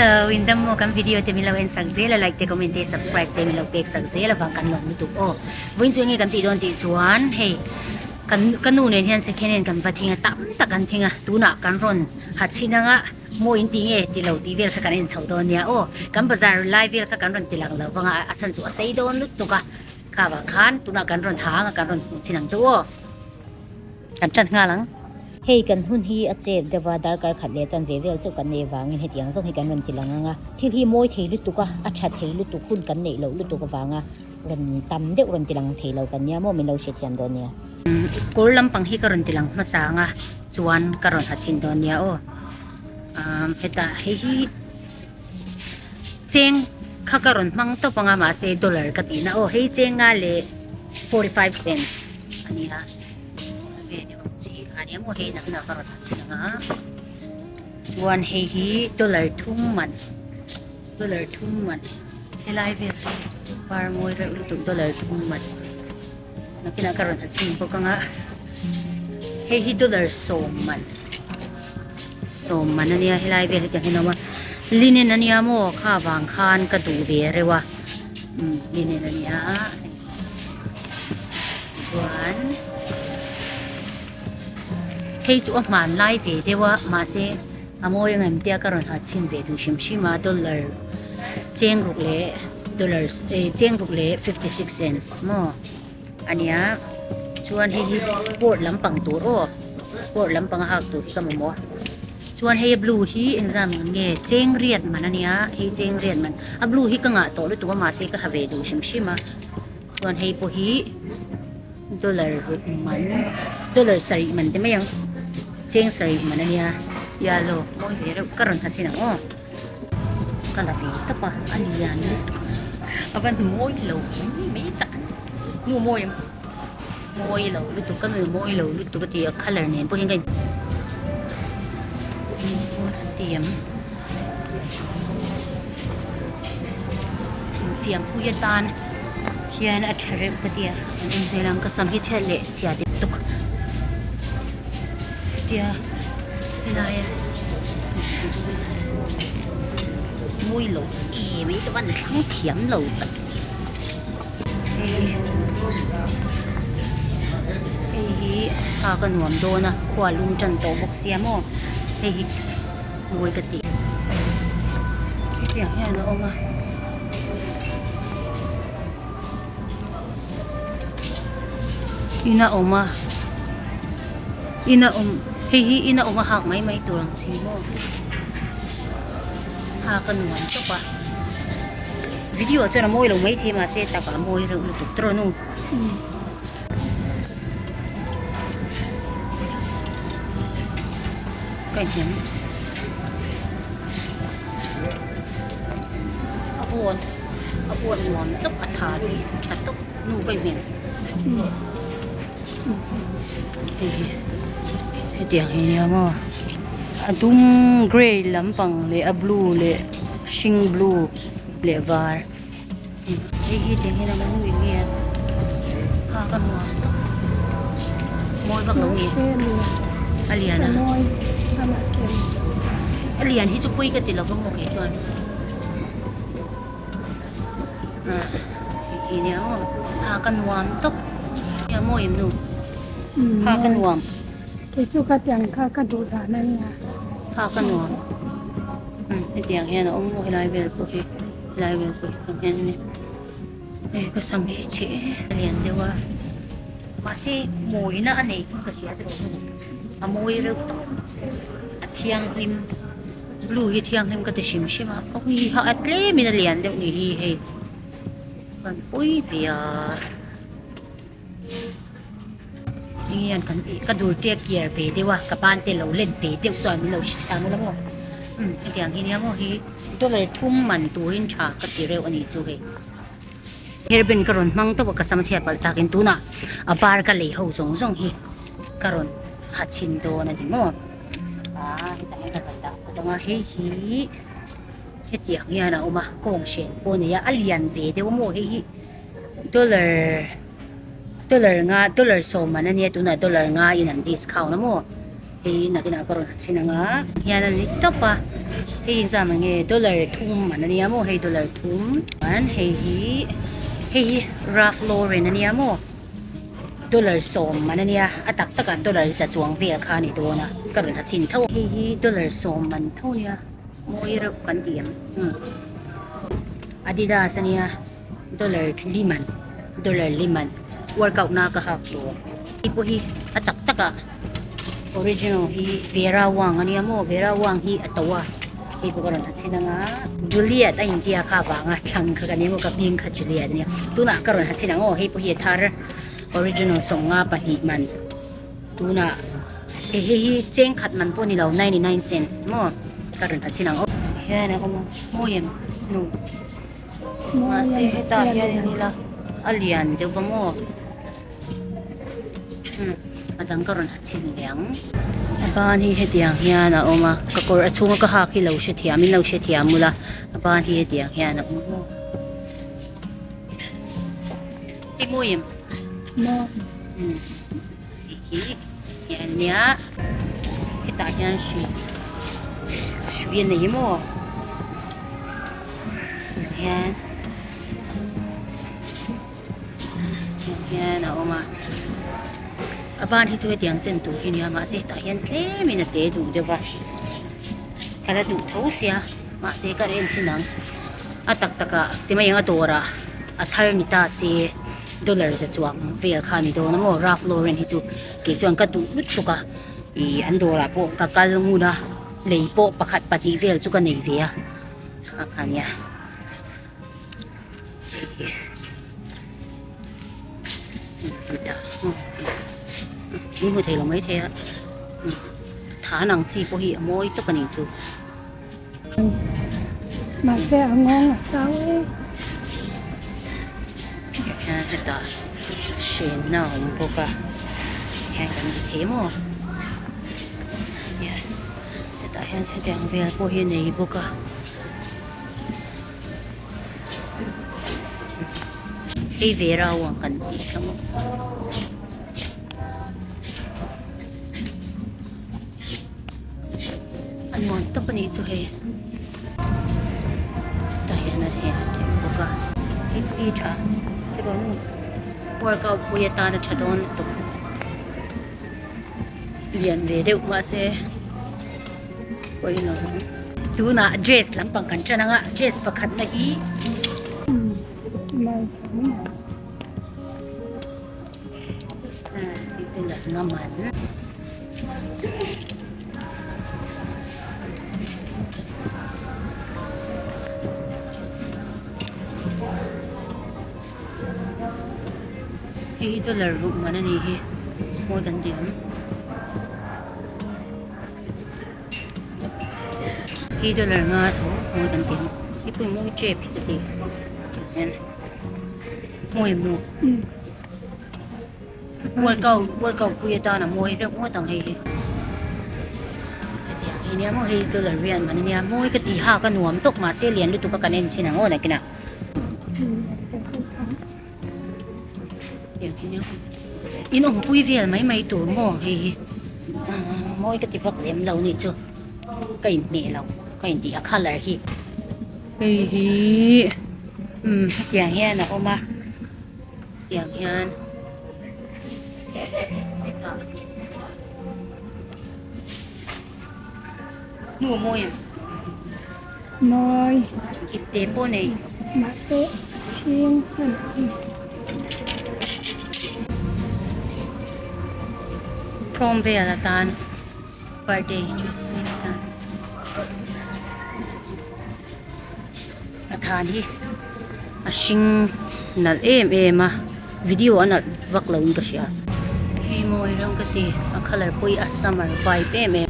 Hello, in dam maw kan video te min lo en sak zel a, like te comment te subscribe te min lo pek sak zel avang kan lawm lutuk aw. Vawiin chu enge kan tih dawn tih chuan hei kan ka nu nen hian second hand kan va thing a, tam tak kan thing a, tunah kan rawn ha chhin anga maw in ti nge ti lo tih vel kha kan en chho dawn nia aw. Kan bazar lai vel kha kan rawn ti lang lo vang a, a chhan chu a sei dawn lutuk a, kha vang khan tunah kan rawn ha anga kan rawn hmuh chhin ang chu aw. Kan tan nghal ang. Hei kan hun hi a chep deuh a, darkar khat leh chan ve vel chauh kan nei avangin hetiang zawng hi kan rawn ti lang ang a. Thil hi mawi thei lutuk a, a tha thei lutuk hun kan neih loh lutuk avanga rawn tam deuh rawn ti lang thei lo kan nia maw min lo hrethiam dawn nia. Kawr lampang hi ka rawn ti lang hmasa ang a, chuan ka rawn ha chhin dawn nia aw. Umm hetah hei hi cheng kha ka rawn hmang tawp ang a mahse dollar ka tihna aw hei cheng nga leh 45 cents a nia. Chuan hei hi dollar thum man dollar thum man helai vel chu par mawi reuh lutuk dollar thum man nakinah ka rawn ha chhin bawk ang a hei hi dollar sawm man sawm man ania helai vel hi tiang hian a awm a linen ania maw kha vang khan ka duh ve reuh a umm linen ania. Chuan hei chu a hman lai ve deuh a mahse a mawi ang em tia ka rawn ha chhin ve duh hrim hrim a dollar cheng ruk leh dollar eh cheng ruk leh 56 cents maw ania chuan hei hi sport lampang tur aw sport lampang a hak tur hi ka mamawh a chuan hei a blue hi engzam nge cheng riat man ania hei cheng riat man a blue hi ka ngah tawh lutuk a mahse ka ha ve duh hrim hrim a. Chuan hei pawh hi dollar ruk man dollar sarih man te mai ang cheng sarih man ania yellow mawi ve reuh ka rawn ha chin ang aw ka la ve tawp a a lian lutuk a van mawi lo mai mai tak nu mawi em mawi lo lutuk ka nu mawi lo lutuk a ti a colour nen pawh hian ka in ti em. Infiampui atan hian a tha reuh ka ti a an en zel ang ka sam hi chhiat leh chhia deuh tuk tia helai a mawi lo em mai ka van thlang thiam lo tak hei hei hi a ka nuam dawn a khua lum tan tawh bawk sia maw hei hi. Mawi ka ti. Hetiang hian a awm a. In a awm a. In a awm hei hi in a awm a hak mai mai tur ang chi maw. Hak a nuam tawp a. Video ah chuan a mawi lo mai thei mahse takah a mawi reuh lutuk tawh nu. Ka inhnem a vawt a vawt nuam tawp a tha hi tha tawp nu ka inhnem hei hi hetiang hi nia maw a dum grey lampang leh a blue leh hring blue leh var. Hei hi tiang hian a mawi nge a ha ka nuam tawp mawi vak lo nge a lian a a lian hi chu pui ka ti lo va maw kei chuan hei nia aw ha ka nuam tawp a mawi em nu ha ka nuam kei chu ka tiang kha ka duh dan a nia ha ka nuam hetiang hian a awm maw helai vel pawh hi. Helai vel pawh hi ka hmel a ni hei ka sam hi chhe a lian deuh a mahse mawina a nei ka hria tawh a ni a mawi reuh tawp a thianghlim blue hi thianghlim ka ti hrim hrim a awii ha a tlem in a lian deuh ni hi hei kan pawi ve a eng hian kan ih ka dur te a kiar ve deuh a ka ban te lo let ve deuh chuan min lo hrethiam ula maw umm hetiang hi nia maw hi dollar thum man turin tha ka ti reuh a nih chu hei hairband ka rawn hmang tawp a ka sam chhiat palh takin tunah a var ka lei ho zawng zawng hi ka rawn ha chhin dawn a ni maw ah hetah hian ka rawn dah bawk ang a hei hi hetiang hian a awm a kawng hren pawh a nei a a lian ve deuh a maw hei hi. Dollar dollar nga dollar sawm man ania tunah dollar nga in an discount a maw. Hei nakinah ka rawn ha chhin ang a. Hian a ni tawp a, hei inzam ang nge dollar thum man a nia maw hei dollar thum chuan hei hi hei hi Ralph Lauren a nia maw dollar sawm man a nia a tak takah dollar za chuang vel kha a ni dawn a ka rawn ha chhin tho hei hi dollar sawm man tho a nia mawi reuh kan ti ang umm Adidas a nia. Dollar li man dollar li man workout na ka hak tur hei pawh hi a tak tak ah original hi Vera Wang a nia maw Vera Wang hi a to a hei pawh ka rawn ha chhin anga Juliet a intia kha avanga thlang kha ka nia maw ka hming kha Juliet a nia tunah ka rawn ha chhin ang aw hei pawh hi a thar original sawnga pahnih man tunah hei hei hi cheng khat man pawh a ni lo 99 cents maw ka rawn ha chhin ang aw hian a awm a mawi em nu. Mahse hetah hian en ila a lian deuh va maw umm a dang ka rawn ha chhin ve ang a ban hi hetiang hian a awm a ka kawr a chhunga ka hak hi lo hrethiam in lo hrethiam ula a ban hi hetiang hian a awm maw i mawi em maw umm hei hi hian ania hetah hian hrui hrui a nei maw. Hian tiang hian a awm a a ban hi chu hetiang chen tur hi a nia mahse hetah hian tlemin a te duh deuh va ka la duh tho sia mahse ka en chhin ang a tak tak ah ti mai ang a dawrah a thar ni ta se dollar za chuang vel kha a ni dawn a maw Ralph Lauren hi chu kei chuan ka duh lutuk a ih an dawrah pawh ka kal ngun a. Lei pawh pakhat pahnih vel chu ka nei ve a a nia in hmu thei lo mai thei a than ang chi pawh hi a mawi tawp a ni chu. Mahse a nghawng a chau e. Hetah hrenna a awm bawk a hian kan ti thei maw. Hetah hian hetiang vel pawh hi a nei bawk a. Hei ve rau ang kan tih kha maw. A nuam tawp a nih chu hei. Tah hian a en theih bawk a. Hei pawh hi tha tiraw nu workout pui atana tha dawn lutuk. Lian ve deuh mahse pawimawh ang. Tunah dress lampang kan ṭan ang a, dress pakhatna hi. Hei hi dollar ruk man a ni hi mawi kan ti ang hei dollar nga tho mawi kan ti ang hei pawh hi mawi tep hi ka ti hian mawi maw workout workout pui atana mawi reuh ngawt ang hei hi hetiang hi nia maw hei dollar rian man ania mawi ka ti hak a nuam tawk mahse lian lutuk a kan en chhin ang aw nakinah. In awmpui vel mai mai tur maw hei hi mawi ka ti vak lem lo nih chu ka inhmeh lo ka intih a colour hi hei hi umm hetiang hian a awm a hetiang hian hetah hnu a mawi em. Mawi. Ipte pawh nei. Mahse a chhing a nih hi. Prom vel atan birthday dress vel atan a than hi a hring nalh em em a video a nalh vak lo in ka hria. Hei mawi rawng ka ti a colour pawh hi a summer vibe em em.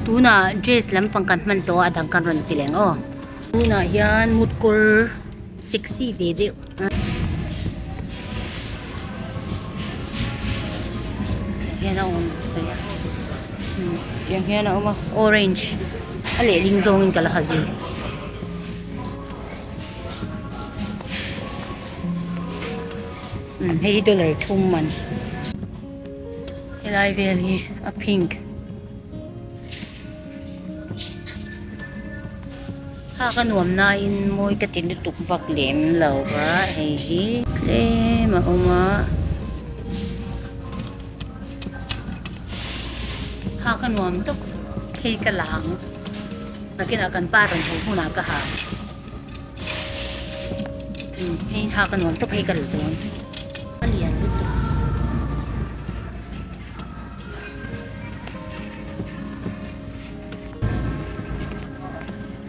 Tunah dress lampang kan hman tawh a a dang kan rawn ti leh ang aw. Tunah hian mut kawr sexy ve deuh. Hian a awm thei a tiang hian a awm a orange a lehling zawngin ka la ha zui. Umm hei hi dollar thum man. Helai vel hi a pink. Hak a nuam nain mawi ka ti lutuk vak lem lo va hei hi tlem a awm a. Hak a nuam tawp hei ka la ang nakinah kan pa rawn haw hunah ka ha umm hei hak a nuam tawp hei ka la dawn a lian lutuk.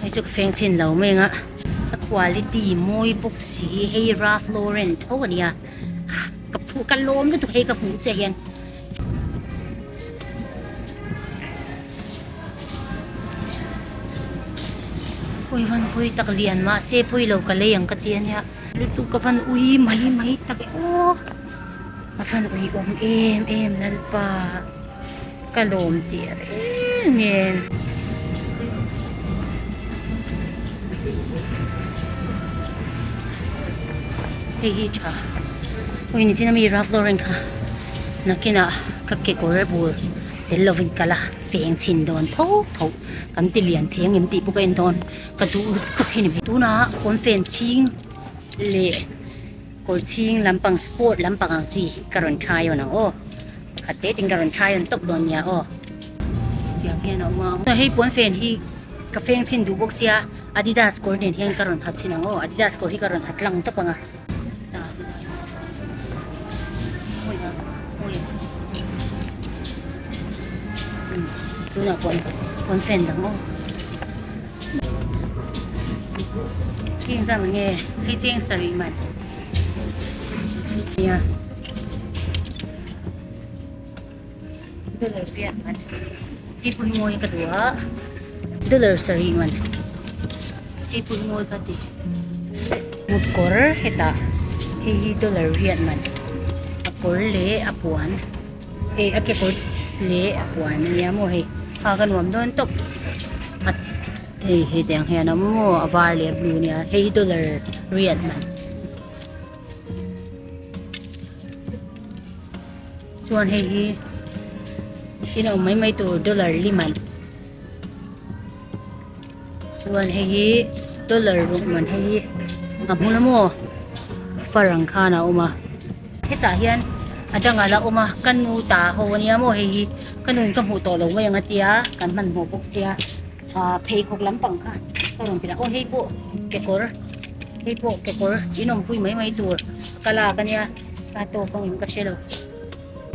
Hei chu ka feng chhin lo mai ang a a quality mawi bawk si hei Ralph Lauren tho a nia ka phu ka lawm lutuk hei ka hmuh chiah hian. Ui van pui tak lian mahse pui lo ka lei ang ka ti a nia lutuk ka van ui mai mai tak e aw. A van ui awm em em Lalpa ka lawm tih reng nen. Hei hi tha ui nichin ami Ralph Lauren kha nakinah ka kekawr bur tel lovin ka la feng chhin dawn tho tho kan ti lian thei ang em tih pawh ka en dawn ka duh lutuk hi ni mai tunah kawnfen chhing leh. Kawr chhing lampang sport lampang ang chi ka rawn try on ang aw. Pakhat te tin ka rawn try on tawp dawn nia aw. Tiang hian a awm a. Hei puan fen hi ka feng chhin duh bawk sia Adidas kawr nen hian ka rawn ha chhin ang aw. Adidas kawr hi ka rawn ha tlang tawp ang a. Adidas. Mawi a mawi a. Tunah puan puan fen dang aw. King zam nge hei cheng sarih man nia dollar riat man hei pawh hi mawi ka duh a dollar sarih man hei pawh hi mawi ka ti mut kawr hetah hei hi dollar riat man a kawr leh a puan Hei a kekawr leh a puan a nia maw hei a ka nuam dawn tawp a hei hetiang hian a awm maw a var leh a blue nia hei hi dollar riat man chuan hei hi in awm mai mai tur dollar li man chuan hei hi dollar ruk man hei hi a hmun a maw far ang khan a awm a hetah hian a dang a la awm a ka nu ta ho ania maw hei hi ka nu in ka hmuh tawh lo mai ang a tia kan hmanhmawh bawk sia ah pheikhawk lampang kha ka rawn ti la aw hei pawh kekawr hei pawh kekawr in awmpui mai mai tur ka lak ania a tawk ang in ka hre lo.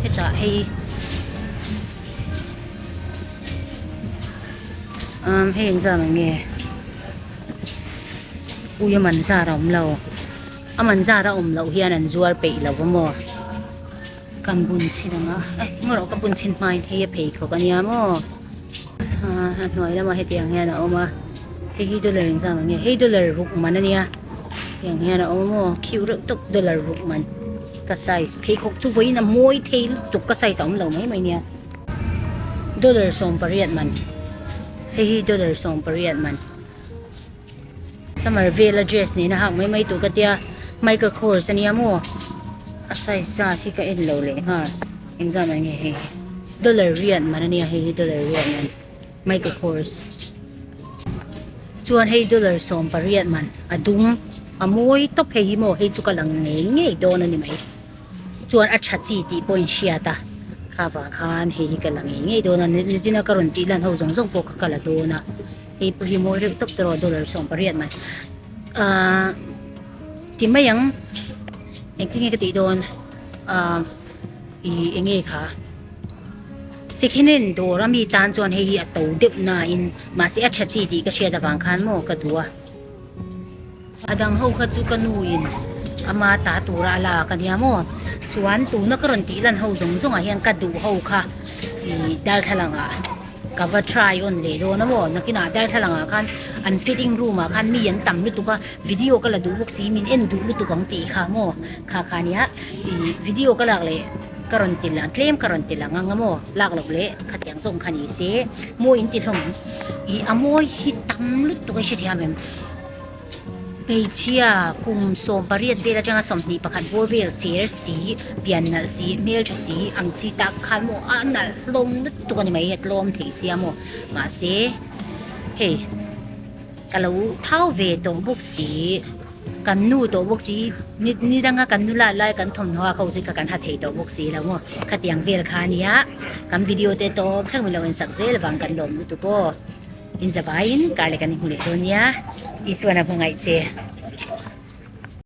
Hetah hei umm hei engzam ang nge ui a man zar a awm lo a man zar a awm loh hian an zuar peih lo va maw kan bun chhin ang a eh ngaw rawh ka bun chhin hmain hei a pheikhawk a nia maw a hnuai lamah hetiang hian a awm a hei hi dollar engzam ang nge hei dollar ruk man a nia tiang hian a awm a maw cute reuh tawp dollar ruk man. Ka size pheikhawk chu vawiin a mawi thei lutuk ka size a awm lo mai mai nia dollar 18 man hei hi dollar 18 man summer vel a dress nena hak mai mai tur ka tia Michael Kors ania maw a size zat hi ka en lo leh nghal engzah mai nge hei dollar riat man ania hei hi dollar riat man Michael Kors chuan hei dollar 18 man a dum a mawi tawp hei hi maw hei chu ka lang ngei ngei dawn a ni mai chuan a tha chi tih pawh in hriat a kha vang khan hei hi ka la ngei ngei dawn a nichina ka rawn tih lan ho zawng zawng pawh kha ka la dawn a hei pawh hi mawi reuh tawp tawh dollar 18 man ahh ti mai ang engtin nge ka tih dawn ahh ih eng nge kha. Second hand dawr a mi tan chuan hei hi a to deuh nain mahse a tha chi tih ka hriat avang khan maw ka duh a. A dang ho kha chu ka nu in ama ta tura a lak a nia maw chuan tuna ka rawn tih lan ho zawng zawng ah hian ka duh ho kha ih darthlalang ah ka va try on leh dawn a maw nakinah darthlalang ah khan an fitting room ah khan mi an tam lutuk a video ka la duh bawk si min en duh lutuk ang tih kha maw kha kha nia ih video ka lak leh. Ka rawn ti lang tlem ka rawn ti lang ang a maw lak loh leh khatiang zawng kha ni se mawi in ti hlawm ang ih a mawi hi tam lutuk a i hrethiam em Hmeichhia kum 18 vel atanga 21 bawr vel cher si, pian nalh si, hmeltha si ang chi tak khan maw a nalh hlawm lutuk a ni mai a tlawm thei sia maw mahse hei ka lo thau ve tawh bawk si kan nu tawh bawk si ni ni danga kan nu lai lai kan thawmhnaw a kho chi kha kan ha thei tawh bawk si lo maw khatiang vel kha ania kan video te tawp thleng min lo en sak zel vang kan lawm lutuk aw. Inzavaiin kar leh kan inhmu leh dawn nia. Isuan a hmangaih che.